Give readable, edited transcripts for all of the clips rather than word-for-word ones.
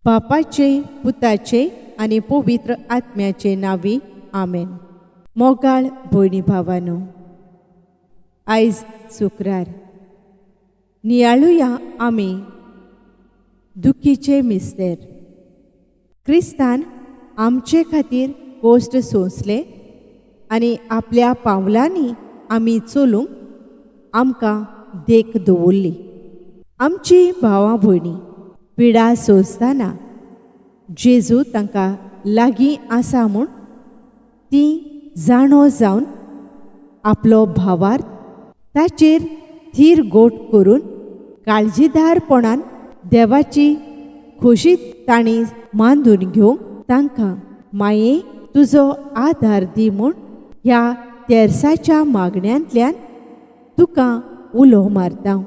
बापाचे, पुताचे आनी पवित्र आत्म्याचे नांवी, आमेन. मोगाळ भयणी भावानो, आयज शुक्रार. नियाळुया आमी दुखीचे मिस्तेर. क्रिस्तान आमचे खातीर कोश्ट सोंसले आनी आपल्या पावलांनी आमी चलूंक आमकां देख दवरली. आमची भावा भयणी पिडा सोंसतना जेजू तांकां लागीं आसा म्हूण ती जाणो जावन आपलो भावार्थ ताचेर थीर गोट करून काळजीदारपणान देवाची खोशी तांणी मांदून घेवंक तांकां माये तुजो आदार दी म्हूण ह्या तेर्साच्या मागण्यांतल्यान तुका उलो मारता.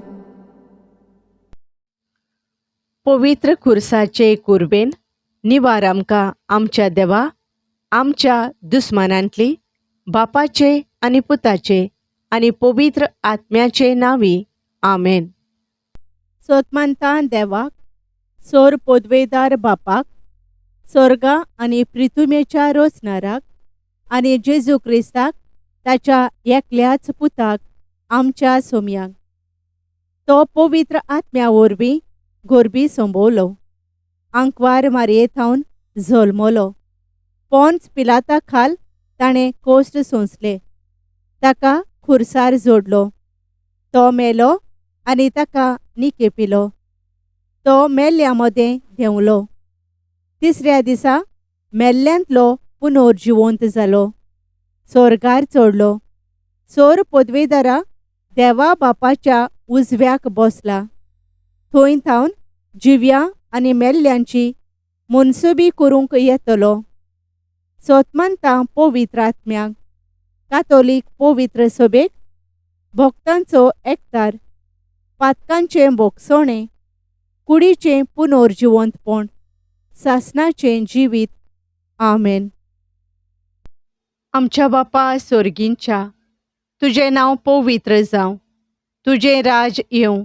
पवित्र खुर्साचे कुर्बेन निवार आमकां आमच्या देवा, आमच्या दुस्मानांतली, बापाचे आनी पुताचे आनी पवित्र आत्म्याचे नांवी, आमेन. सोतमानता देवाक, सोर पोदवेदार बापाक, सोर्गा आनी प्रिथुमेच्या रोचनाराक आनी जेजू क्रिस्ताक ताच्या एकल्याच पुताक आमच्या सोमयाक, तो पवित्र आत्म्या वरवीं गोरबी संबवलो, आंकवार मारये थावन जल्मलो, पोन्स पिलाता खाल ताणें कोश्ट सोंसले, ताका खुर्सार जोडलो, तो मेलो आनी ताका निकेपिलो, तो मेल्ल्या मदें देंवलो, तिसऱ्या दिसा मेल्ल्यांतलो पुनर्जिवंत जालो, सोर्गार चडलो, सोर पदवेदारा देवा बापाच्या उजव्याक बसला, थंय थावन जिव्या आनी मेल्ल्यांची मनसुबी करूंक येतलो. सोतमानता पवित्र आत्म्याक, कातोलीक पवित्र सभेक, भक्तांचो एकतार, पातकांचें भोगसणें, कुडीचें पुनर्जिवंतपण, सासणाचें जिवीत, आमेन. आमच्या बापा सोर्गींच्या, तुजें नांव पवित्र जावं, तुजें राज येवं,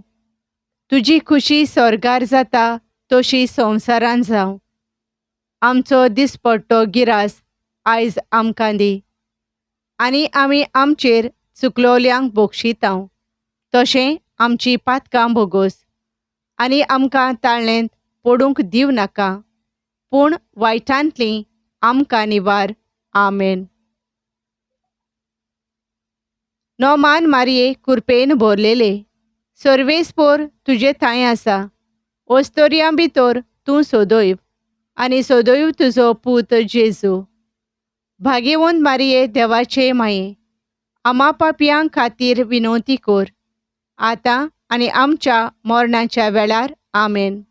तुजी खुशी स्वर्गार जाता तशी संवसारान जावं. आमचो दिसपट्टो गिरास आयज आमकां दी आनी आमी आमचेर चुकलोल्यांक बोगशितांव तशें आमची पातकां भोगोस आनी आमकां ताळ्ळेंत पडूंक दिवं नाका, पूण वायटांतली आमकां निवार, आमेन. नोमान मारये कुरपेन भरलेले, सर्वेस्पोर तुजे थांय आसा, ओस्तोरयां भितर तूं सोदोयव आनी सोदोयव तुजो पूत जेजू. भागेवंत मारये देवाचे माये, आमा पापयां खातीर विनवती कर, आतां आनी आमच्या मरणाच्या वेळार, आमेन.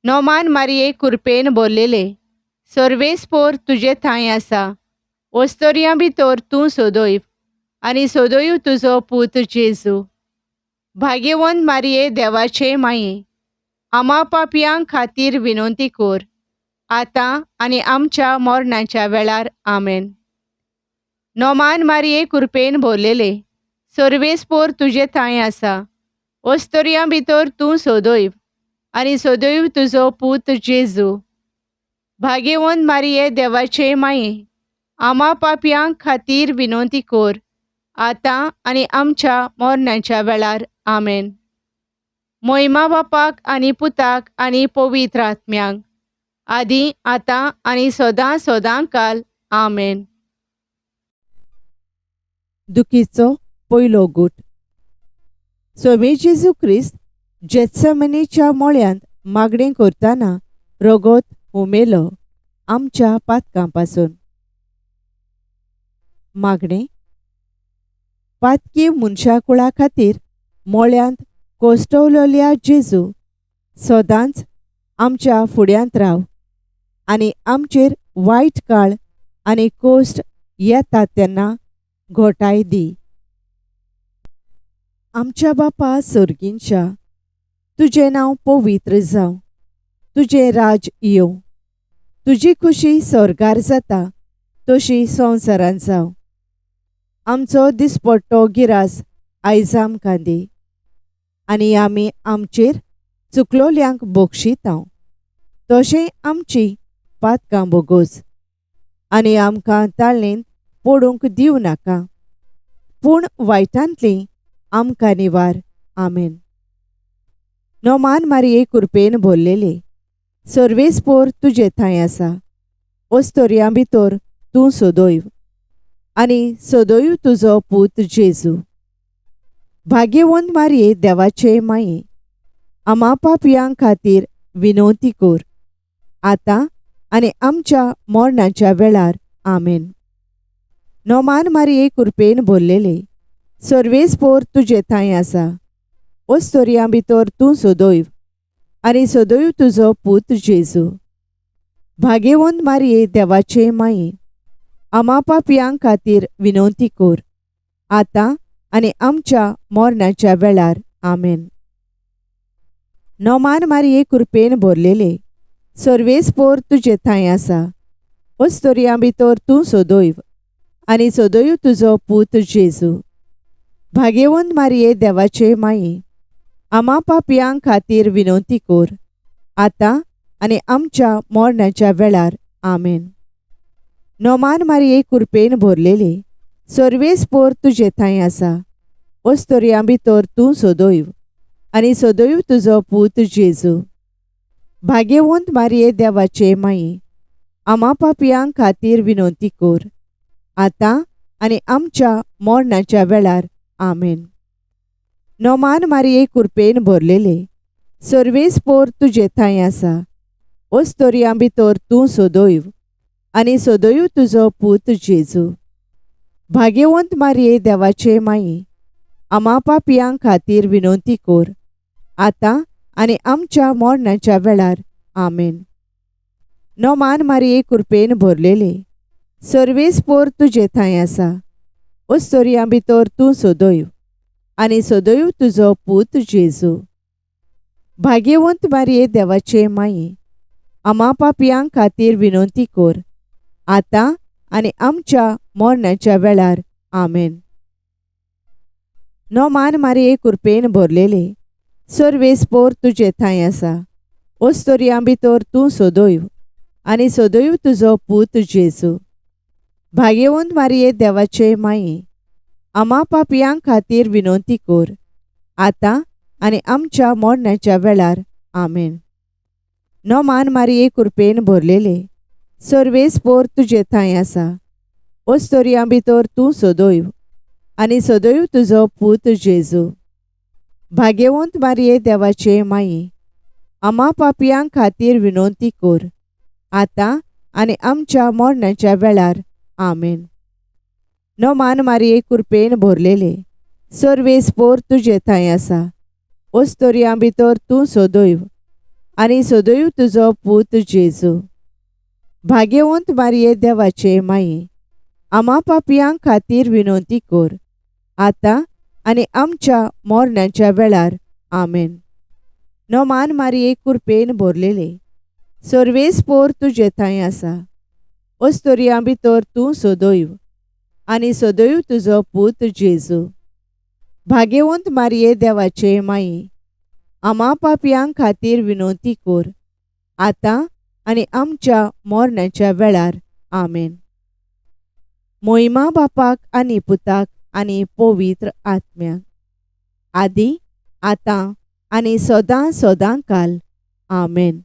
नोमान मारये कुरपेन भरलेले, सर्वेस्पोर तुजे थांय आसा, ओस्तोरयां भितर तूं सोदोयव आनी सोदोयव तुजो पूत जेजू. भाग्यवंत मारये देवाचे माये, आमा पापयां खातीर विनवती कर, आतां आनी आमच्या मरणाच्या वेळार, आमेन. नोमान मारये कुरपेन भरलेले, सर्वेस्पोर तुजे थांय आसा, ओस्तोरयां भितर तूं सोदोयव आनी सोदोयव तुजो पूत जेजू. भाग्यवंत मारये देवाचे माये, आमा पापयां खातीर विनवती कर, आतां आनी आमच्या मरणाच्या वेळार, आमेन. मोहिमा बापाक आनी पुताक आनी पवित्र आत्म्याक, आदी आतां आनी सदां सदां काल, आमेन. दुखीचो पयलो गूट. स्वामी जेजू क्रिस्त जेत्समनीच्या मळ्यांत मागणें करतना रगत हुमेलो आमच्या पातकां पासून. मागणें. पातकी मनशाकुळा खातीर मळ्यांत कोश्टवलेल्या जेजू, सदांच आमच्या फुड्यांत राव आनी आमचेर वायट काळ आनी कोश्ट येता तेन्ना घोटाय दी. आमच्या बापा सोर्गींच्या, तुजें नांव पवित्र जावं, तुजें राज येवं, तुजी खुशी स्वर्गार जाता तशी संवसारांत जावं. आमचो दिसपट्टो गिरास आयज आमकां दी आनी आमी आमचेर चुकलोल्यांक बोगशितांव तशें आमची पातकां बोगोस आनी आमकां ताळेंत पडूंक दिवं नाका, पूण वायटांतली आमकां निवार. आमेन. नोमान मारिये कुरपेन भरलेले, सर्वेस्पोर तुजे थंय आसा, ओस्तोरयां भितर तूं सदैव आनी सदैव तुजो पूत जेजू. भाग्यवंत मारिये देवाचे माये, आमा पापयां खातीर विनवती कर, आतां आनी आमच्या मरणाच्या वेळार. आमेन. नोमान मारिये कुरपेन भरलेले, सर्वेस्पोर तुजे थंय आसा, ओस्तोरयां भितर तूं सदैव आनी सदैव तुजो पूत जेजू. भाग्यवंत मारिये देवाचे माये, आमा पापयां खातीर विनवती कर, आतां आनी आमच्या मरणाच्या वेळार. आमेन. नोमान मारिये कुरपेन भरलेले, सर्वेस्पोर तुजे थंय आसा, ओस्तोरयां भितर तूं सदैव आनी सदैव तुजो पूत जेजू. भाग्यवंत मारिये देवाचे माये, आमा पापयां खातीर विनवती कर, आतां आनी आमच्या मरणाच्या वेळार. आमेन. नोमान मारिये कुरपेन भरलेले, सर्वेस्पोर तुजे थंय आसा, ओस्तोरयां भितर तूं सदैव आनी सदैव तुजो पूत जेजू. भाग्यवंत मारिये देवाचे माये, आमा पापयां खातीर विनवती कर, आतां आनी आमच्या मरणाच्या वेळार. आमेन. नोमान मारिये कुरपेन भरलेले, सर्वेस्पोर तुजे थंय आसा, ओस्तोरयां भितर तूं सदैव आनी सदैव तुजो पूत जेजू. भाग्यवंत मारिये देवाचे माये, आमा पापयां खातीर विनवती कर, आतां आनी आमच्या मरणाच्या वेळार. आमेन. नोमान मारिये कुरपेन भरलेले, सर्वेस्पोर तुजे थंय आसा, ओस्तोरयां भितर तूं सदैव आनी सदैव तुजो पूत जेजू. भाग्यवंत मारिये देवाचे माये, आमा पापयां खातीर विनवती कर, आतां आनी आमच्या मरणाच्या वेळार. आमेन. नोमान मारिये कुरपेन भरलेले, सर्वेस्पोर तुजे थंय आसा, ओस्तोरयां भितर तूं सदैव आनी सदैव तुजो पूत जेजू. भाग्यवंत मारिये देवाचे माये, आमा पापयां खातीर विनवती कर, आतां आनी आमच्या मरणाच्या वेळार. आमेन. नोमान मारिये कुरपेन भरलेले, सर्वेस्पोर तुजे थंय आसा, ओस्तोरयां भितर तूं सदैव आनी सदैव तुजो पूत जेजू. भाग्यवंत मारिये देवाचे माये, आमा पापयां खातीर विनवती कर, आतां आनी आमच्या मरणाच्या वेळार. आमेन. नोमान मारिये कुरपेन भरलेले, सर्वेस्पोर तुजे थंय आसा, ओस्तोरयां भितर तूं सदैव आनी सदैव तुजो पूत जेजू. भाग्यवंत मारिये देवाचे माये, आमा पापयां खातीर विनवती कर, आतां आनी आमच्या मरणाच्या वेळार. आमेन. नोमान मारिये कुरपेन भरलेले, सर्वेस्पोर तुजे थंय आसा, ओस्तोरयां भितर तूं सदैव आनी सदैव तुजो पूत जेजू. भाग्यवंत मारिये देवाचे माये, आमा पापयां खातीर विनवती कर, आतां आनी आमच्या मरणाच्या वेळार. आमेन. मोहिमा बापाक आनी पुताक आनी पवित्र आत्म्याक, आदी आतां आनी सदां सदां काल. आमेन.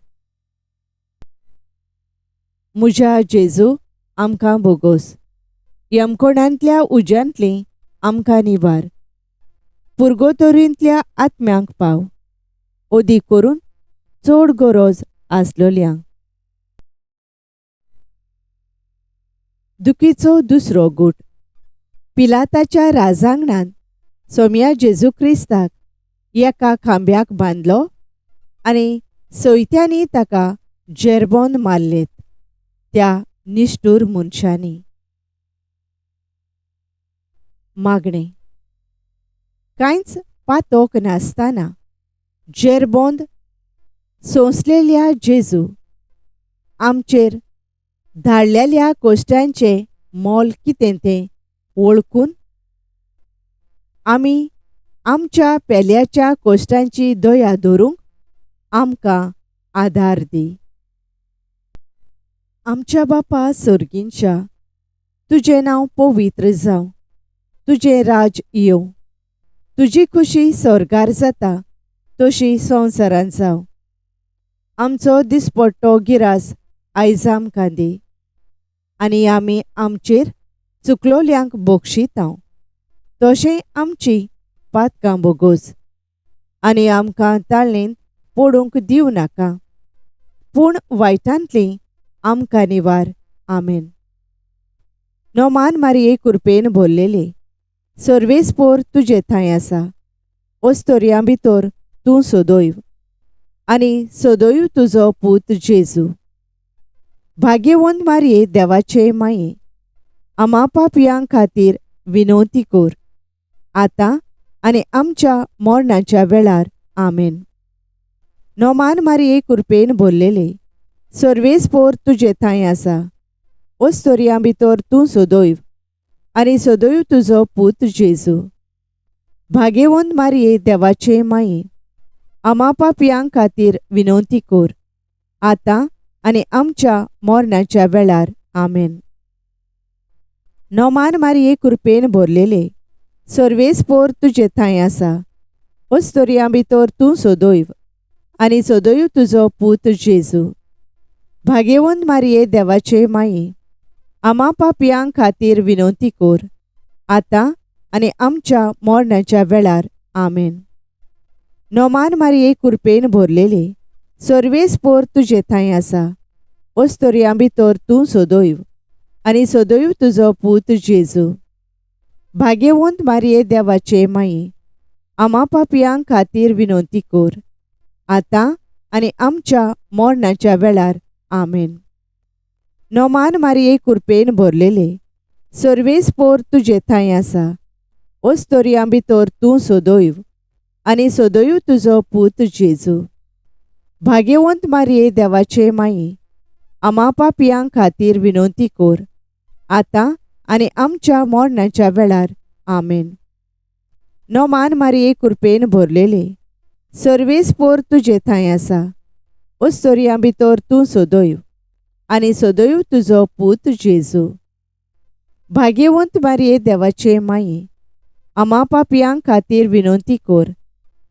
म्हज्या जेजू, आमकां बोगोस, यमकोणांतल्या उज्यांतली आमकां निवार, पुर्गोतोरींतल्या आत्म्यांक पाव, ओदी करून चड गरज आसलोल्यांक. दुखीचो दुसरो गूट. पिलाताच्या राजांगणांत सोम्या जेजू क्रिस्ताक एका खांब्याक बांदलो आनी सयत्यांनी ताका जेरबोन मारलेत त्या निश्ठूर मनशांनी. मागणें. कांयच पातोक नासतना जेरबोंद सोंसलेल्या जेजू, आमचेर धाडलेल्या कोश्टांचें मोल कितें तें वळखून आमी आमच्या पेल्याच्या कोश्टांची दया धरूंक आमकां आदार दी. आमच्या बापा सोर्गींच्या, तुजें नांव पवित्र जावं, तुजें राज येवं, तुजी खुशी स्वर्गार जाता तशी संवसारांत जावं. आमचो दिसपट्टो गिरास आयज आमकां दी आनी आमी आमचेर चुकलोल्यांक बक्षितांव तशें आमची पातकां बोगोस आनी आमकां ताळणेंत पडूंक दिवं नाका, पूण वायटांतली आमकां निवार. आमेन. नोमान मारये कुरपेन भरलेले, सर्वेस्पोर तुजे थंय आसा, ओस्तोरयां भितर तूं सदैव आनी सदैव तुजो पूत जेजू. भाग्यवंत मारये देवाचे माये, आमा पापयां खातीर विनवती कर, आतां आनी आमच्या मरणाच्या वेळार. आमेन. नोमान मारये कुरपेन भरलेले, सर्वेस्पोर तुजे थंय आसा, ओस्तोरयां भितर तूं सदैव आनी सदैव तुजो पूत जेजू. भाग्यवंत मारये देवाचे माये, आमा पापयां खातीर विनवती कर, आतां आनी आमच्या मरणाच्या वेळार. आमेन. नोमान मारये कुरपेन भरलेले, सर्वेस्पोर तुजे थंय आसा, ओस्तोरयां भितर तूं सदैव आनी सदैव तुजो पूत जेजू. भाग्यवंत मारये देवाचे माये, आमा पापयां खातीर विनवती कर, आतां आनी आमच्या मरणाच्या वेळार. आमेन. नोमान मारये कुरपेन भरलेले, सर्वेस्पोर तुजे थंय आसा, ओस्तोरयां भितर तूं सदैव आनी सदैव तुजो पूत जेजू. भाग्यवंत मारये देवाचे माये, आमा पापयां खातीर विनवती कर, आतां आनी आमच्या मरणाच्या वेळार. आमेन. नोमान मारये कुरपेन भरलेले, सर्वेस्पोर तुजे थंय आसा, ओस्तोरयां भितर तूं सदैव आनी सदैव तुजो पूत जेजू. भाग्यवंत मारये देवाचे माये, आमा पापयां खातीर विनवती कर, आतां आनी आमच्या मरणाच्या वेळार. आमेन. नोमान मारये कुरपेन भरलेले, सर्वेस्पोर तुजे थंय आसा, ओस्तोरयां भितर तूं सदैव आनी सदैव तुजो पूत जेजू. भाग्यवंत मारये देवाचे माये, आमा पापयां खातीर विनवती कर,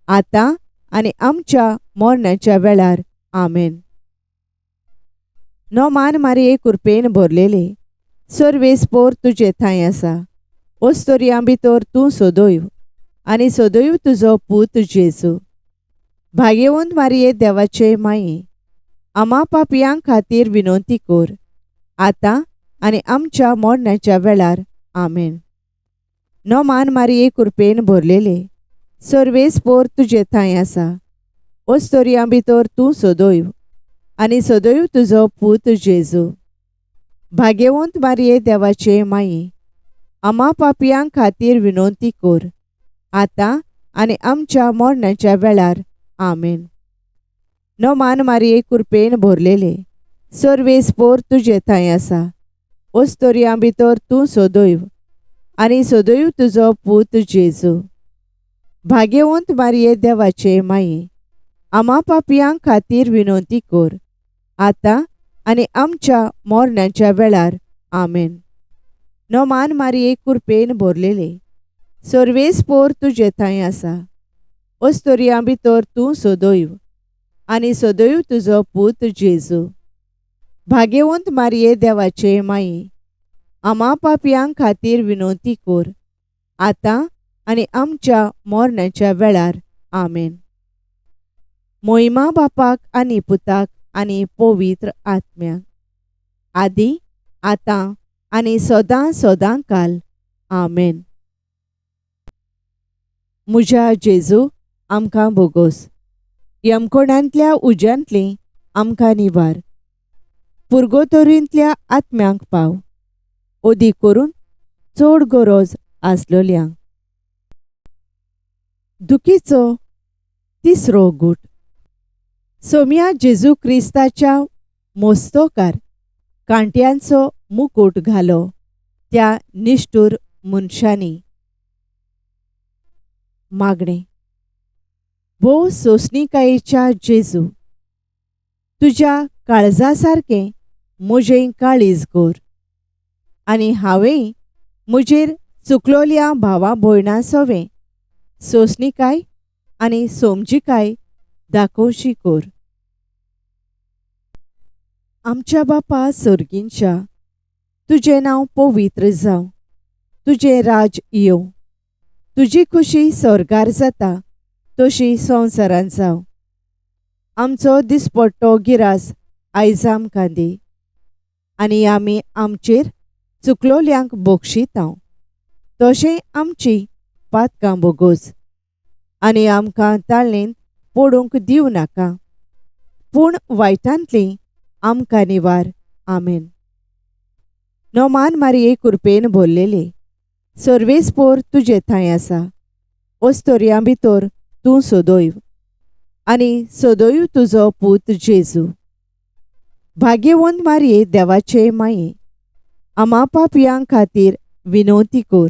आतां आनी आमच्या मरणाच्या वेळार. आमेन. नोमान मारये कुरपेन भरलेले, सर्वेस्पोर तुजे थंय आसा, ओस्तोरयां भितर तूं सदैव आनी सदैव तुजो पूत जेजू. भाग्यवंत मारये देवाचे माये, आमा पापयां खातीर विनवती कर, आतां आनी आमच्या मरणाच्या वेळार. आमेन. नोमान मारये कुरपेन भरलेले, सर्वेस्पोर तुजे थंय आसा, ओस्तोरयां भितर तूं सदैव आनी सदैव तुजो पूत जेजू. भाग्यवंत मारये देवाचे माये, आमा पापयां खातीर विनवती कर, आतां आनी आमच्या मरणाच्या वेळार. आमेन. नोमान मारये कुरपेन भरलेले, सर्वेस्पोर तुजे थंय आसा, ओस्तोरयां भितर तूं सदैव आनी सदैव तुजो पूत जेजू. भाग्यवंत मारये देवाचे माये, आमा पापयां खातीर विनवती कर, आतां आनी आमच्या मरणाच्या वेळार. आमेन. नोमान मारये कुरपेन भरलेले, सर्वेस्पोर तुजे थंय आसा, ओस्तोरयां भितर तूं सदैव आनी सदैव तुजो पूत जेजू. भाग्यवंत मारये देवाचे माये, आमा पापयां खातीर विनवती कर, आतां आनी आमच्या मरणाच्या वेळार. आमेन. मोहिमा बापाक आनी पुताक आनी पवित्र आत्म्याक, आदी आतां आनी सदां सदां काल. आमेन. म्हज्या जेजू, आमकां बोगोस, यमकोणांतल्या उज्यांतली आमकां निवार, पुर्गोतोरींतल्या आत्म्यांक पाव, ओदी करून चड गरज आसलोल्यांक. दुखीचो तिसरो गूट. सोम्या जेजू क्रिस्ताच्या मोस्तोकार कांट्यांचो मुकूट घालो त्या निश्ठूर मनशांनी. मागणें. भोव सोंसणिकायेच्या जेजू, तुज्या काळजा सारकें म्हजें काळीज कोर आनी हांवें म्हजेर चुकलोल्या भावा भयणां सोवें सोंसणीकाय आनी सोमजिकाय दाखोवची कोर. आमच्या बापा सर्गींच्या, तुजें नांव पवित्र जावं, तुजें राज येवं, तुजी खुशी स्वर्गार जाता तशी संवसारांत जावं. आमचो दिसपट्टो गिरास आयज आमकां दी आनी आमी आमचेर चुकलोल्यांक बक्षितांव तशें आमची पातकां बोगोस आनी आमकां ताळेंत पडूंक दिवं नाका, पूण वायटांतली आमकां निवार. आमेन. नोमान मारये कुरपेन भरलेले, सर्वेस्पोर तुजे थंय आसा, ओस्तोरयां भितर तूं सदैव आनी सदैव तुजो पूत जेजू. भाग्यवंत मारये देवाचे माये, आमा पापयां खातीर विनवती कोर,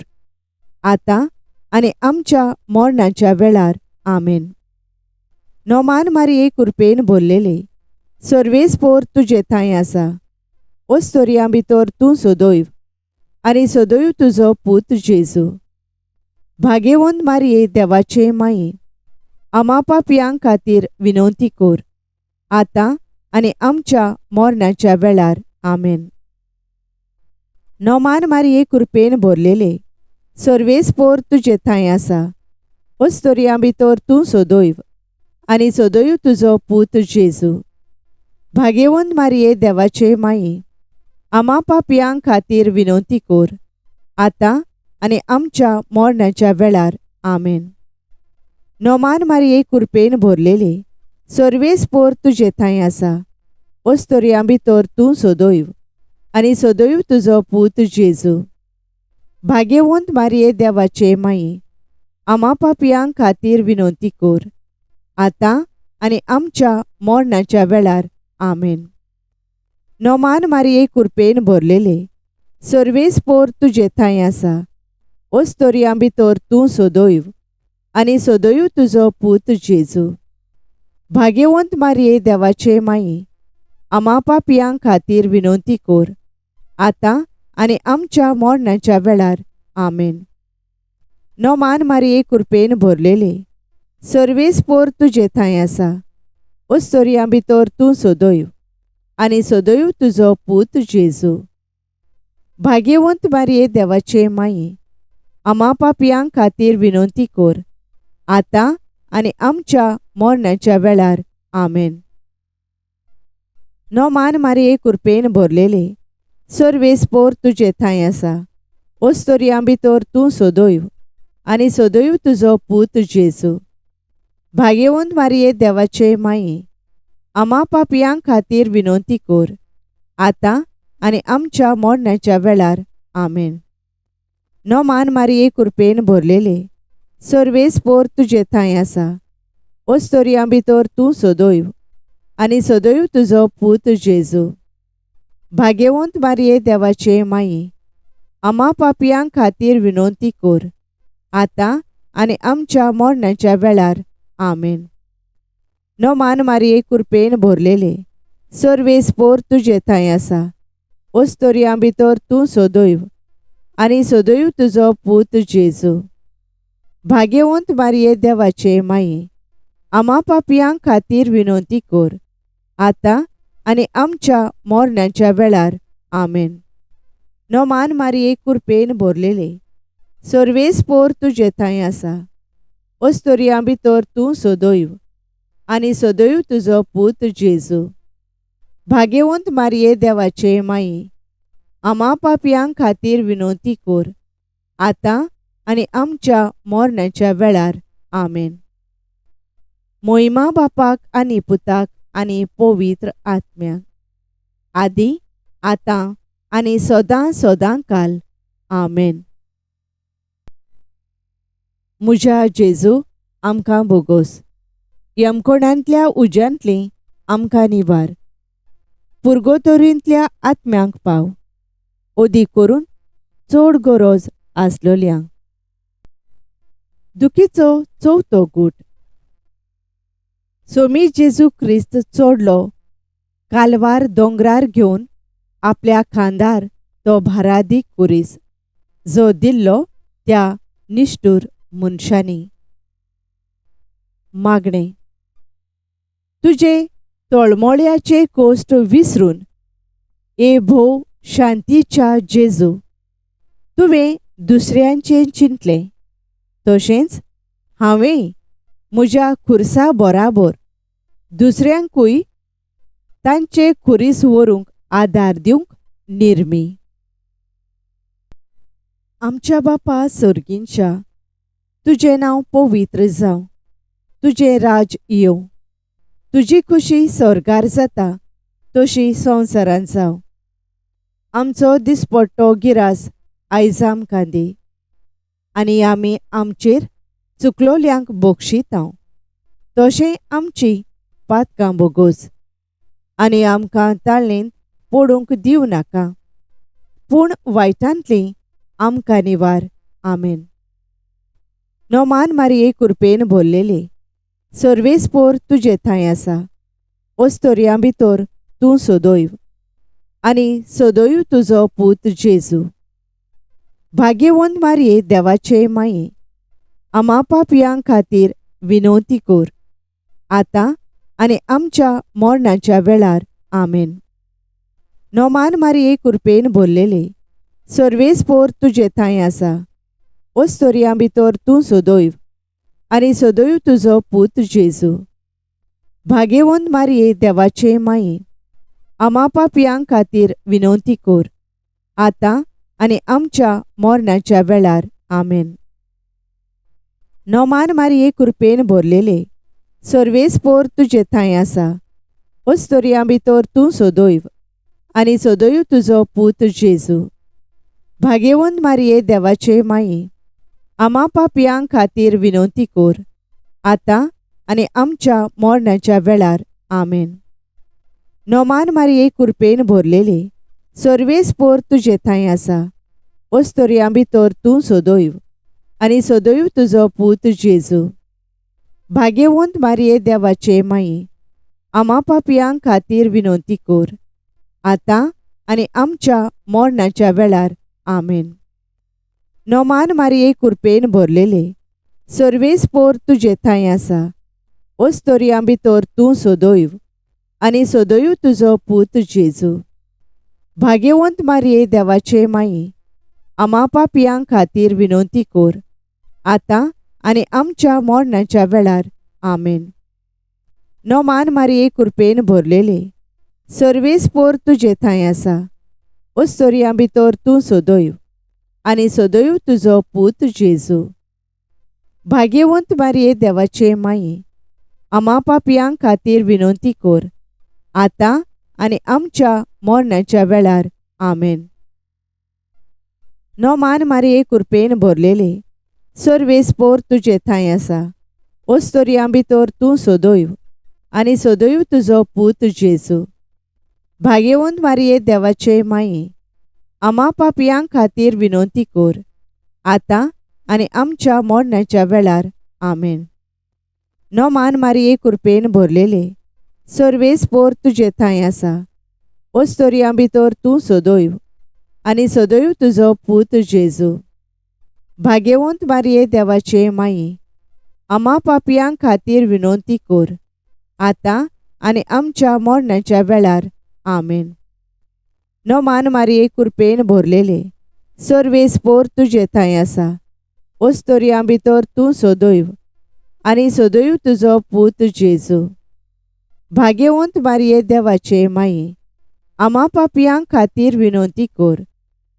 आतां आनी आमच्या मरणाच्या वेळार. आमेन. नोमान मारये कुरपेन भरलेले, सर्वेस्पोर तुजे थंय आसा, ओस्तोरयां भितर तूं सदैव आनी सदैव तुजो पूत जेजू. भाग्यवंत मारये देवाचे माये, आमा पापयां खातीर विनवती कोर, आतां आनी आमच्या मरणाच्या वेळार. आमेन. नोमान मारये कुरपेन भरलेले, सर्वेस्पोर तुजे थंय आसा, ओस्तोरयां भितर तूं सदैव आनी सदैव तुजो पूत जेजू. भाग्यवंत मारये देवाचे माये, आमा पापयां खातीर विनवती कोर, आतां आनी आमच्या मरणाच्या वेळार. आमेन. नोमान मारये कुरपेन भरलेले, सर्वेस्पोर तुजे थंय आसा, ओस्तोरयां भितर तूं सदैव आनी सदैव तुजो पूत जेजू. भाग्यवंत मारये देवाचे माये, आमा पापयां खातीर विनवती कोर, आतां आनी आमच्या मरणाच्या वेळार. आमेन. नोमान मारये कुरपेन भरलेले, सर्वेस्पोर तुजे थंय आसा, ओस्तोरयां भितर तूं सदैव आनी सदैव तुजो पूत जेजू. भाग्यवंत मारये देवाचे माये, आमा पापयां खातीर विनवती कोर, आतां आनी आमच्या मरणाच्या वेळार. आमेन. नोमान मारये कुरपेन भरलेले, सर्वेस्पोर तुजे थंय आसा, ओस्तोरयां भितर तूं सदैव आनी सदैव तुजो पूत जेजू. भाग्यवंत मारये देवाचे माये, आमा पापयां खातीर विनवती कोर, आतां आनी आमच्या मरणाच्या वेळार. आमेन. नोमान मारये कुरपेन भरलेले, सर्वेस्पोर तुजे थंय आसा, ओस्तोरयां भितर तूं सदैव आनी सदैव तुजो पूत जेजू. भाग्यवंत मारये देवाचे माये, आमा पापयां खातीर विनवती कोर, आतां आनी आमच्या मरणाच्या वेळार. आमेन. नोमान मारये कुरपेन भरलेले, सर्वेस्पोर तुजे थंय आसा, ओस्तोरयां भितर तूं सदैव आनी सदैव तुजो पूत जेजू. भाग्यवंत मारये देवाचे माये, आमा पापयां खातीर विनवती कोर, आतां आनी आमच्या मरणाच्या वेळार. आमेन. नोमान मारये कुरपेन भरलेले, सर्वेस्पोर तुजे थंय आसा, ओस्तोरयां भितर तूं सदैव आनी सदैव तुजो पूत जेजू. भाग्यवंत मारये देवाचे माये, आमा पापयां खातीर विनवती कोर, आतां आनी आमच्या मरणाच्या वेळार. आमेन. नोमान मारये कुरपेन भरलेले, सर्वेस्पोर तुजे थंय आसा, ओस्तोरयां भितर तूं सदैव आनी सदैव तुजो पूत जेजू. भाग्यवंत मारये देवाचे माये, आमा पापयां खातीर विनवती कोर, आतां आनी आमच्या मरणाच्या वेळार. आमेन. मोहिमा बापाक आनी पुताक आनी पवित्र आत्म्याक, आदी आतां आनी सदां सदां काल. आमेन. म्हज्या जेजू, आमकां बोगोस, यमकोणांतल्या उज्यांतली आमकां निवार, पुर्गोतोरींतल्या आत्म्यांक पाव, ओदी करून चड गरज आसलोल्यांक. दुखीचो चवथो गूट. सोमी जेजू क्रिस्त चडलो कालवार दोंगरार घेवन आपल्या खांदार तो भारादीक कुरीस जो दिल्लो त्या निश्ठूर मनशांनी. मागणें. तुजे तळमळ्याचे कोश्ट विसरून ए भोव शांतीच्या जेजू, तुवें दुसऱ्यांचें चिंतलें, तशेंच हांवें म्हज्या खुर्सा बराबर दुसऱ्यांकूय तांचे खुरीस व्हरूंक आदार दिवंक निर्मी. आमच्या बापा सर्गींच्या, तुजें नांव पवित्र जावं, तुजें राज येवं, तुजी खुशी स्वर्गार जाता तशी संवसारांत जावं. आमचो दिसपट्टो गिरास आयज आमकां दी आनी आमी आमचेर चुकलोल्यांक बक्षितांव, तशें आमची पातकां बोगोस आनी आमकां ताळेंत पडूंक दिवं नाका, पूण वायटांतली आमकां निवार. आमेन. नोमान मारये कुरपेन भरलेले, सर्वेस्पोर तुजे थंय आसा, ओस्तोरयां भितर तूं सदैव आनी सदैव तुजो पूत जेजू. भाग्यवंत मारये देवाचे माये, आमा पापयां खातीर विनवती कर, आतां आनी आमच्या मरणाच्या वेळार. आमेन. नोमान मारये कुरपेन भरलेले, सर्वेस्पोर तुजे थंय आसा, ओस्तोरयां भितर तूं सदैव आनी सदैव तुजो पूत जेजू. भाग्यवंत मारये देवाचे माये, आमा पापयां खातीर विनवती कर, आतां आनी आमच्या मरणाच्या वेळार. आमेन. नोमान मारये कुरपेन भरलेले, सर्वेस्पोर तुजे थंय आसा, ओस्तोरयां भितर तूं सदैव आनी सदैव तुजो पूत जेजू. भाग्यवंत मारये देवाचे माये, आमा पापयां खातीर विनवती कर, आतां आनी आमच्या मरणाच्या वेळार. आमेन. नोमान मारये कुरपेन भरलेले, सर्वेस्पोर तुजे थंय आसा, ओस्तोरयां भितर तूं सदैव आनी सदैव तुजो पूत जेजू. भाग्यवंत मारये देवाचे माये, आमा पापयां खातीर विनवती कर, आतां आनी आमच्या मरणाच्या वेळार. आमेन. नोमान मारये कुरपेन भरलेले, सर्वेस्पोर तुजे थंय आसा, ओस्तोरयां भितर तूं सदैव आनी सदैव तुजो पूत जेजू. भाग्यवंत मारये देवाचे माये, आमा पापयां खातीर विनवती कर, आतां आनी आमच्या मरणाच्या वेळार. आमेन. नोमान मारये कुरपेन भरलेले, सर्वेस्पोर तुजे थंय आसा, ओस्तोरयां भितर तूं सदैव आनी सदैव तुजो पूत जेजू. भाग्यवंत मारये देवाचे माये, आमा पापयां खातीर विनवती कर, आतां आनी आमच्या मरणाच्या वेळार. आमेन. नोमान मारये कुरपेन भरलेले, सर्वेस्पोर तुजे थंय आसा, ओस्तोरयां भितर तूं सदैव आनी सदैव तुजो पूत जेजू. भाग्यवंत मारये देवाचे माये, आमा पापयां खातीर विनवती कर, आतां आनी आमच्या मरणाच्या वेळार. आमेन. नोमान मारये कुरपेन भरलेले, सर्वेस्पोर तुजे थंय आसा, ओस्तोरयां भितर तूं सदैव आनी सदैव तुजो पूत जेजू. भाग्यवंत मारये देवाचे माये, आमा पापयां खातीर विनवती कर, आतां आनी आमच्या मरणाच्या वेळार. आमेन. नोमान मारये कुरपेन भरलेले, सर्वेस्पोर तुजे थंय आसा, ओस्तोरयां भितर तूं सदैव आनी सदैव तुजो पूत जेजू. भाग्यवंत मारये देवाचे माये, आमा पापयां खातीर विनवती कर,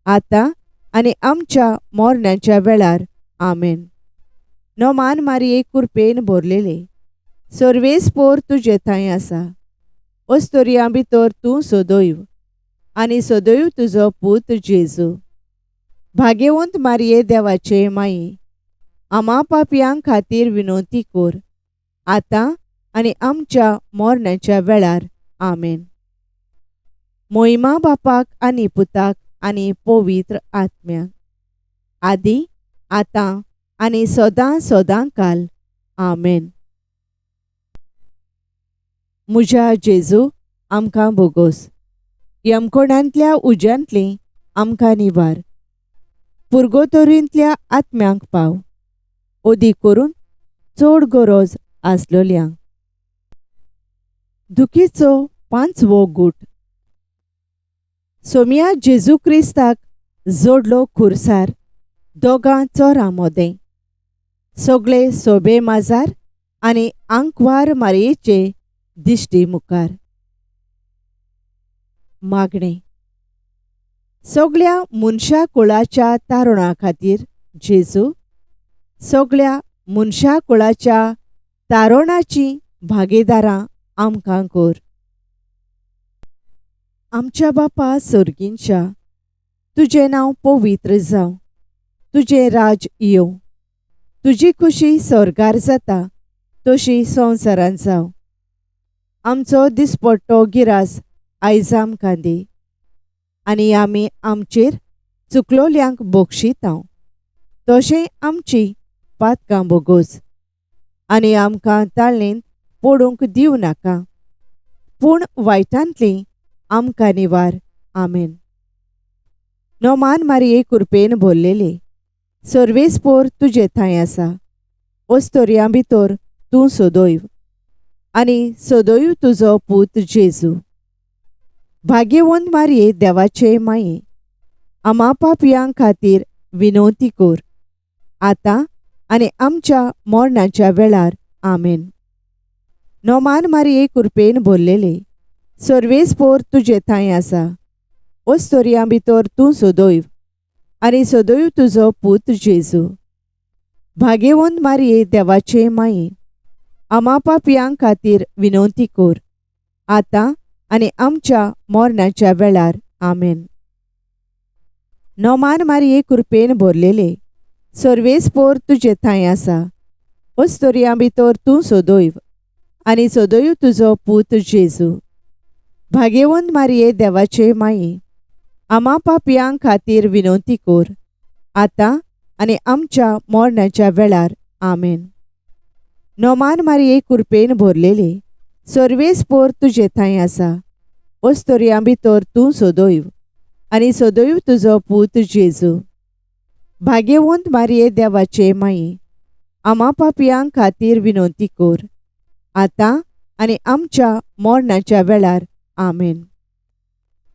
आतां आनी आमच्या मरणाच्या वेळार. आमेन. नोमान मारये कुरपेन भरलेले, सर्वेस्पोर तुजे थंय आसा, ओस्तोरयां भितर तूं सदैव आनी सदैव तुजो पूत जेजू. भाग्यवंत मारये देवाचे माये, आमा पापयां खातीर विनवती कर, आतां आनी आमच्या मरणाच्या वेळार. आमेन. मोहिमा बापाक आनी पुताक आनी पवित्र आत्म्याक, आदी आतां आनी सदां सदां काल. आमेन. म्हज्या जेजू, आमकां बोगोस. यमकोणांतल्या उज्यांतली आमकां निवार. पुर्गोतोरींतल्या आत्म्यांक पाव, ओदी करून चड गरज आसलोल्यांक. दुखीचो पांचवो गूट. सोमया जेजू क्रिस्ताक जोडलो खुर्सार दोगां चोरां मोदें. सगळे सोबे माजार आनी आंकवार मारयेचे दिश्टी मुखार. मागणें. सगळ्या मनशा कुळाच्या तारुणा खातीर जेजू, सगळ्या मनशा कुळाच्या तारुणाची भागीदारां आमकां कर. आमच्या बापा सर्गींच्या, तुजें नांव पवित्र जावं, तुजें राज येवं, तुजी खुशी स्वर्गार जाता तशी संवसारांत जावं. आमचो दिसपट्टो गिरास आयज आमकां दी आनी आमी आमचेर चुकलोल्यांक बक्षितांव तशें आमची पातकां बोगोस आनी आमकां ताळणेंत पडूंक दिवं नाका, पूण वायटांतली आमकां निवार. आमेन. नोमान मारये कुरपेन भरलेले, सर्वेस्पोर तुजे थंय आसा, ओस्तोरयां भितर तूं सदैव आनी सदैव तुजो पूत जेजू. भाग्यवंत मारये देवाचे माये, आमा पापयां खातीर विनवती कर, आतां आनी आमच्या मरणाच्या वेळार. आमेन. नोमान मारये कुरपेन भरलेले, सर्वेस्पोर तुजे थंय आसा, ओस्तोरयां भितर तूं सदैव आनी सदैव तुजो पूत जेजू. भाग्यवंत मारये देवाचे माये, आमा पापयां खातीर विनवती कर, आतां आनी आमच्या मरणाच्या वेळार. आमेन. नोमान मारये कुरपेन भरलेले, सर्वेस्पोर तुजे थंय आसा, ओस्तोरयां भितर तूं सदैव आनी सदैव तुजो पूत जेजू. भाग्यवंत मारये देवाचे माये, आमा पापयां खातीर विनवती कर, आतां आनी आमच्या मरणाच्या वेळार. आमेन. नोमान मारये कुरपेन भरलेले, सर्वेस्पोर तुजे थंय आसा, ओस्तोरयां भितर तूं सदैव आनी सदैव तुजो पूत जेजू. भाग्यवंत मारये देवाचे माये, आमा पापयां खातीर विनवती कर, आतां आनी आमच्या मरणाच्या वेळार. आमेन.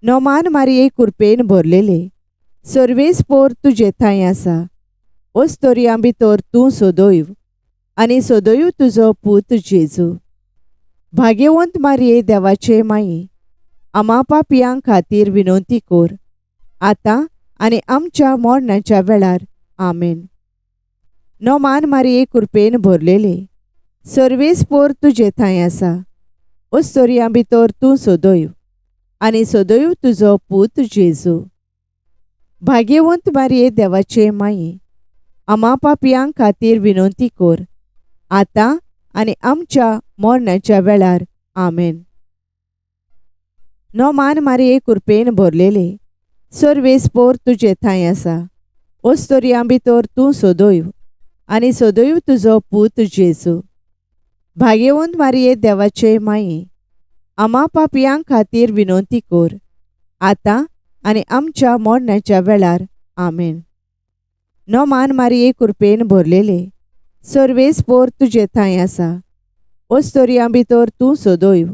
नोमान मारये कुरपेन भरलेले, सर्वेस्पोर तुजे थंय आसा, ओस्तोरयां भितर तूं सदैव आनी सदैव तुजो पूत जेजू. भाग्यवंत मारये देवाचे माये, आमा पापयां खातीर विनवती कर, आतां आनी आमच्या मरणाच्या वेळार. आमेन. नोमान मारये कुरपेन भरलेले, सर्वेस्पोर तुजे थंय आसा, ओस्तोरयां भितर तूं सदैव आनी सदैव तुजो पूत जेजू. भाग्यवंत मारये देवाचे माये, आमा पापयां खातीर विनवती कर, आतां आनी आमच्या मरणाच्या वेळार. आमेन. नोमान मारये कुरपेन भरलेले, सर्वेस्पोर तुजे थंय आसा, ओस्तोरयां भितर तूं सदैव आनी सदैव तुजो पूत जेजू. भाग्यवंत मारये देवाचे माये, आमा पापयां खातीर विनवती कर, आतां आनी आमच्या मरणाच्या वेळार. आमेन. नोमान मारये कुरपेन भरलेले, सर्वेस्पोर तुजे थंय आसा, ओस्तोरयां भितर तूं सदैव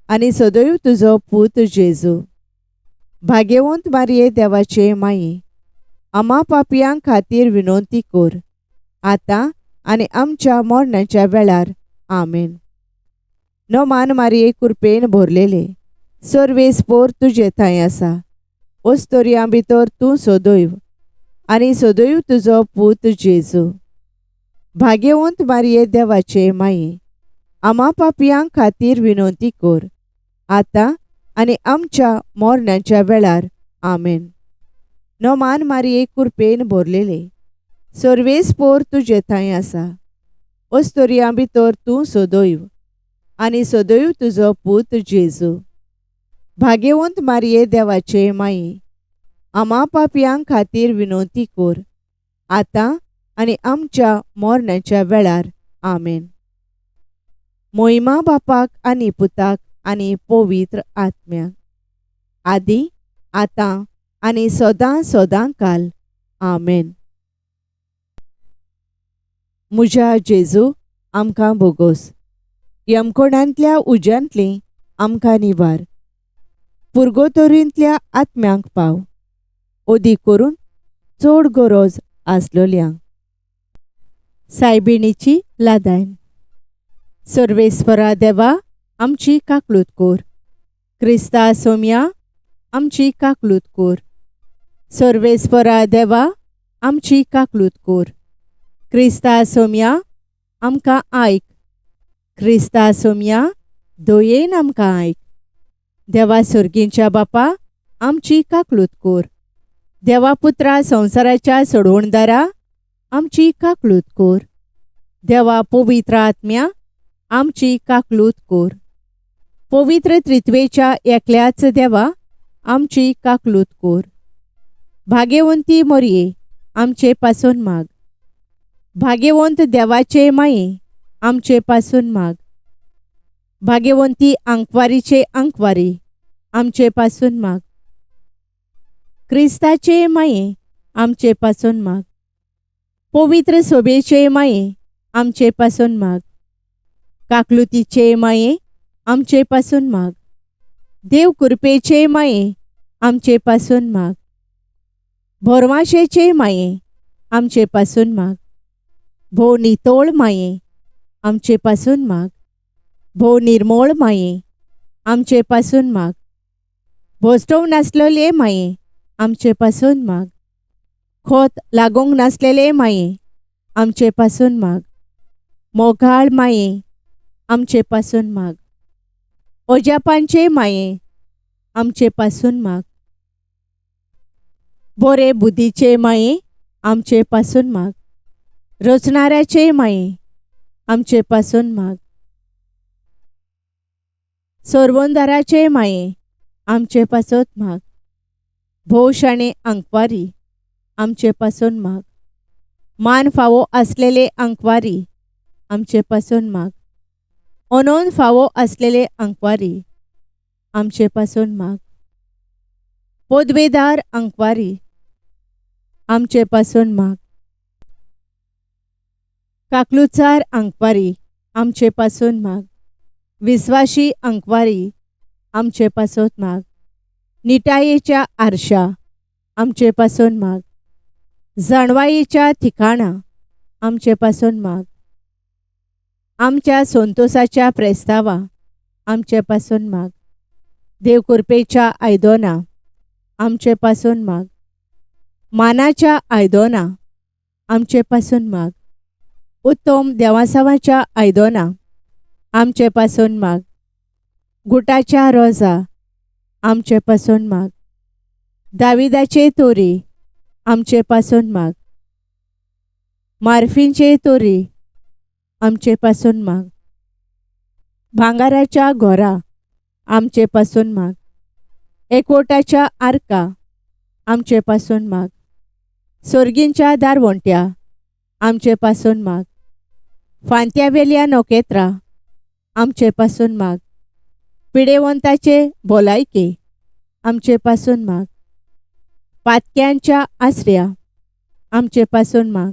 आनी सदैव तुजो पूत जेजू. भाग्यवंत मारये देवाचे माये, आमा पापयां खातीर विनवती कर, आतां आनी आमच्या मरणाच्या वेळार. आमेन. नोमान मारये कुरपेन भरलेले, सर्वेस्पोर तुजे थंय आसा, ओस्तोरयां भितर तूं सदैव आनी सदैव तुजो पूत जेजू. भाग्यवंत मारये देवाचे माये, आमा पापयां खातीर विनवती कर, आतां आनी आमच्या मरणाच्या वेळार. आमेन. नोमान मारये कुरपेन भरलेले, सर्वेस्पोर तुजे थंय आसा, ओस्तोरयां भितर तूं सदैव आनी सदैव तुजो पूत जेजू. भाग्यवंत मारये देवाचे माये, आमा पापयां खातीर विनवती कर, आतां आनी आमच्या मरणाच्या वेळार. आमेन. मोहिमा बापाक आनी पुताक आनी पवित्र आत्म्याक. आदी, आतां आनी सदां सदां काल. आमेन. म्हज्या जेजू, आमकां भोगोस. यमकोणांतल्या उज्यांतली आमकां निवार. पुर्गोतोरींतल्या आत्म्यांक पाव, ओदी करून चड गरज आसलोल्यांक. सायबिणीची लादायन. सर्वेस्परा देवा, आमची काकलूत कोर. क्रिस्ता सोम्या, आमची काकलूत कोर. सर्वेस्परा देवा, आमची काकलूत कोर. क्रिस्ता सोम्या, आमकां आयक. क्रिस्ता सोम्या, दयेन आमकां आयक. देवा सर्गींच्या बापा, आमची काकलूत कोर. देवा पुत्रा संवसाराच्या सोडवणदारा, आमची काकलूत कोर. देवा पवित्र आत्म्या, आमची काकलूत कोर. पवित्र त्रित्वेच्या एकल्याच देवा, आमची काकलूत कोर. भाग्यवंती मोरये, आमचे पासून माग. भाग्यवंत देवाचे माये, आमचे पासून माग. भाग्यवंती आंकवारीचे आंकवारी, आमचे पासून माग. क्रिस्ताचे माये, आमचे पासून माग. पवित्र सोबेचे माये, आमचे पासून माग. काकलुतीचे माये, आमचे पासून माग. देव कृपेचे माये, आमचे पासून माग. भोरवाशेचे माये, आमचे पासून माग. भोव नितोळ माये, आमचे पासून माग. भोव निर्मोळ माये, आमचे पासून माग. भोसटोव नासलेले माये, आमचे पासून माग. खोत लागूंक नासलेले माये, आमचे पासून माग. मोगाळ माये, आमचे पासून माग. ओजापांचे माये, आमचे पासून माग. बोरे बुद्धीचे माये, आमचे पासून माग. रचणाऱ्याचे माये, आमचे पासून माग. सोरवंदाराचे माये, आमचे पासत माग. भोव शाणे आंकवारी, आमचे पासून माग. मान फावो आसलेले आंकवारी, आमचे पासून माग. अनोन फावो आसलेले आंकवारी, आमचे पासून माग. पदवेदार आंकवारी, आमचे पासून माग. काकलुचार आंकवारी, आमचे पासून माग. विस्वाशी आंकवारी, आमचे पासत माग. निटायेच्या आरशा, आमचे पासून माग. जाणवायेच्या ठिकाणा, आमचे पासून माग. आमच्या संतोसाच्या प्रेस्तावा, आमचे पासून माग. देव कृपेच्या आयदोना, आमचे पासून माग. मानाच्या आयदोना, आमचे पासून माग. उत्तम देवासावाच्या आयदोना, आमचे पासून माग. गुटाच्या रोजा, आमचे पासून माग. दाविदाचे तोरी, आमचे पासून माग. मार्फींचे तोरी, आमचे पासून माग. भांगाराच्या घोरा, आमचे पासून माग. एकवटाच्या आर्का, आमचे पासून माग. सोर्गींच्या दारवंट्या, आमचे पासून माग. फांत्यावेल्या नखेत्रां, आमचे पासून माग. पिडेवंताचे भलायके, आमचे पासून माग. पातक्यांच्या आसऱ्या, आमचे पासून माग.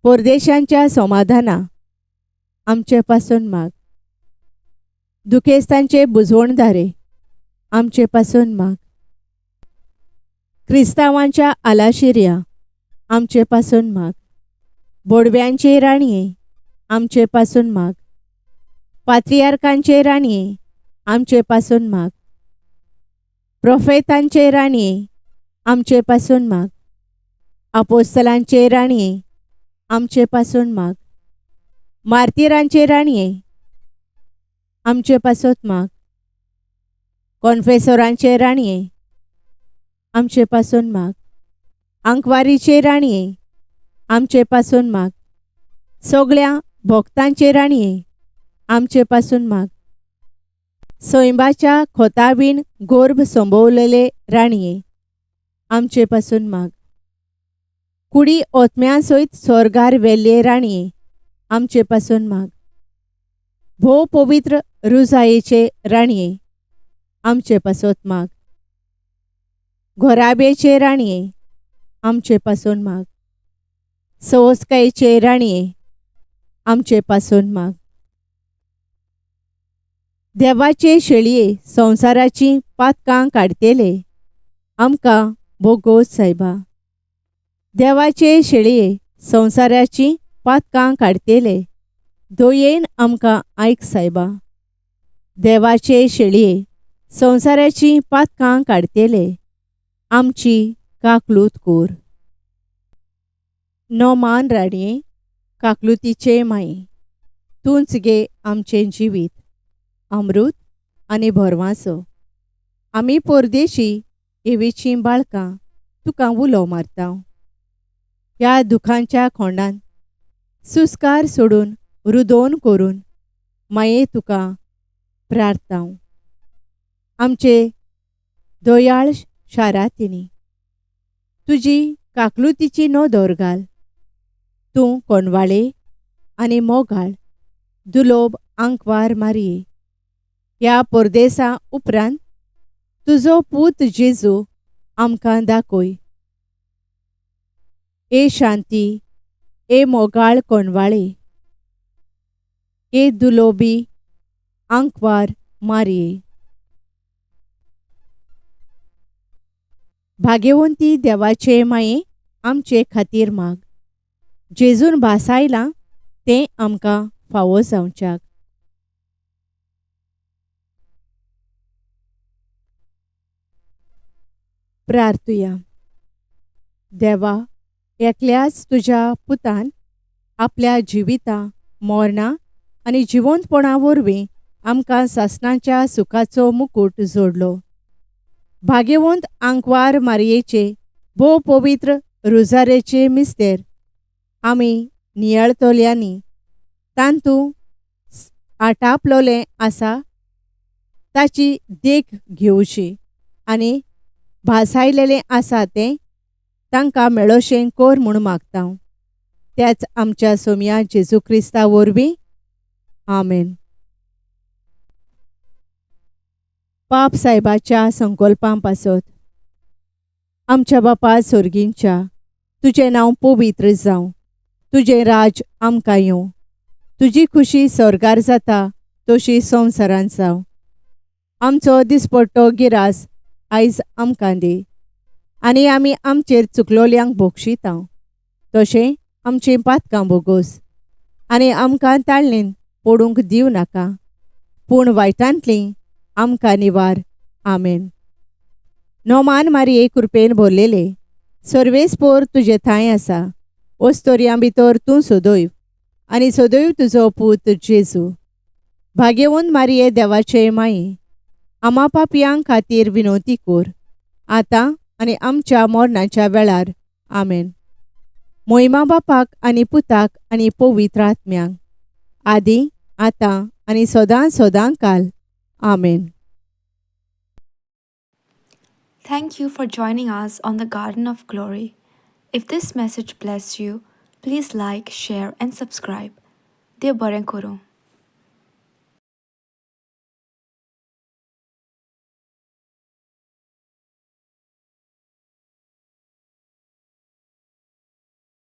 परदेशांच्या समाधाना, आमचे पासून माग. दुखेस्तांचे बुजवणदारे, आमचे पासून माग. क्रिस्तांवांच्या आलाशिऱ्या, आमचे पासून माग. बोडव्यांचे राणये, आमचे पासून माग. पात्रियार्कांचे राणये, आमचे पासून माग. प्रोफेतांचे राणये, आमचे पासून माग. आपोस्तलांचे राणये, आमचे पासून माग. मार्तिरांचे राणये, आमचे पासत माग. कॉन्फेसोरांचे राणये, आमचे पासून माग. आंकवारीचे राणये, आमचे पासून माग. सगळ्या भक्तांचे राणये, आमचे पासून माग. सैंबाच्या खोतावीण गोर्भ संभवलेले राणये, आमचे पासून माग. कुडी ओतम्या सयत स्वर्गार वेल्ले राणये, आमचे पासून माग. भोव पवित्र रुजायेचे राणये, आमचे पासत माग. घोराब्याचे राणये आमचे पासून माग. सवस्कायेचे राणये आमचे पासून माग. देवाचे शेळये संवसाराची पातकां काडटेले आमकां भोगोस सायबा. देवाचे शेळये संवसाराची पातकां काडटेले दयेन आमकां आयक सायबा. देवाचे शेळये संवसाराची पातकां काडटेले आमची काकलूत कोर. नोमान राणये काकलुतीचे माये तूंच गे आमचें जिवीत अमृत आनी भरवांसो. आमी परदेशी एवेचीं बाळकां तुका उलो मारता. ह्या दुखांच्या खोंडान सुस्कार सोडून रुदोन करून माये तुका प्रार्थना. आमचे दयाळ शारातिनी तुजी काकलुतीची नदर घाल. तूं कोणवाळे आनी मोगाळ दुलोब आंकवार मारये. ह्या परदेसा उपरांत तुजो पूत जेजू आमकां दाखय. ए शांती, ए मोगाळ कोणवाळे, ए दुलोबी आंकवार मारये. भाग्यवंती देवाचे माये आमचे खातीर माग. जेजून भासायलां तें आमकां फावो जावच्याक. प्रार्थुया. देवा, एकल्याच तुज्या पुतान आपल्या जिविता मरणां आनी जिवंतपणा वरवीं आमकां सासणाच्या सुखाचो मुकूट जोडलो. भाग्यवंत आंकवार मारयेचे भोव पवित्र रुजारेचे मिस्तेर आमी नियाळतल्यांनी तांतू आटापलोलें आसा ताची देख घेवची आनी भासायलेलें आसा तें तांकां मेळोशें कोर म्हूण मागता. त्याच आमच्या सोमया जेजू क्रिस्ता वरवीं. आमेन. पाप सायबाच्या संकल्पां पासत. आमच्या बापा सोर्गींच्या तुजें नांव पवित्र जावं, तुजें राज आमकां येवं, तुजी खुशी स्वर्गार जाता तशी संवसारांत जावं. आमचो दिसपट्टो गिरास आयज आमकां दी आनी आमी आमचेर चुकलोल्यांक भोगशिता तशें आमचीं पातकां भोगोस आनी आमकां ताळणेन पडूंक दिवं नाका पूण वायटांतलीं आमकां निवार. आमेन. नोमान मारये कृपेन भरलेले सर्वेस्पोर तुजे थांय आसा. ओस्तोरयां भितर तूं सदैव आनी सदैव तुजो पूत जेजू. भाग्यवंत मारये देवाचे माये आमा पापयां खातीर विनवती कोर आतां आनी आमच्या मरणाच्या वेळार. आमेन. मोहिमा बापाक आनी पुताक आनी पवित्र आत्म्यांक आदी आतां आनी सदां सदां काल. आमेन. Thank you for joining us on the Garden of Glory. If this message blessed you, please like, share, and subscribe. देव बरें करूं.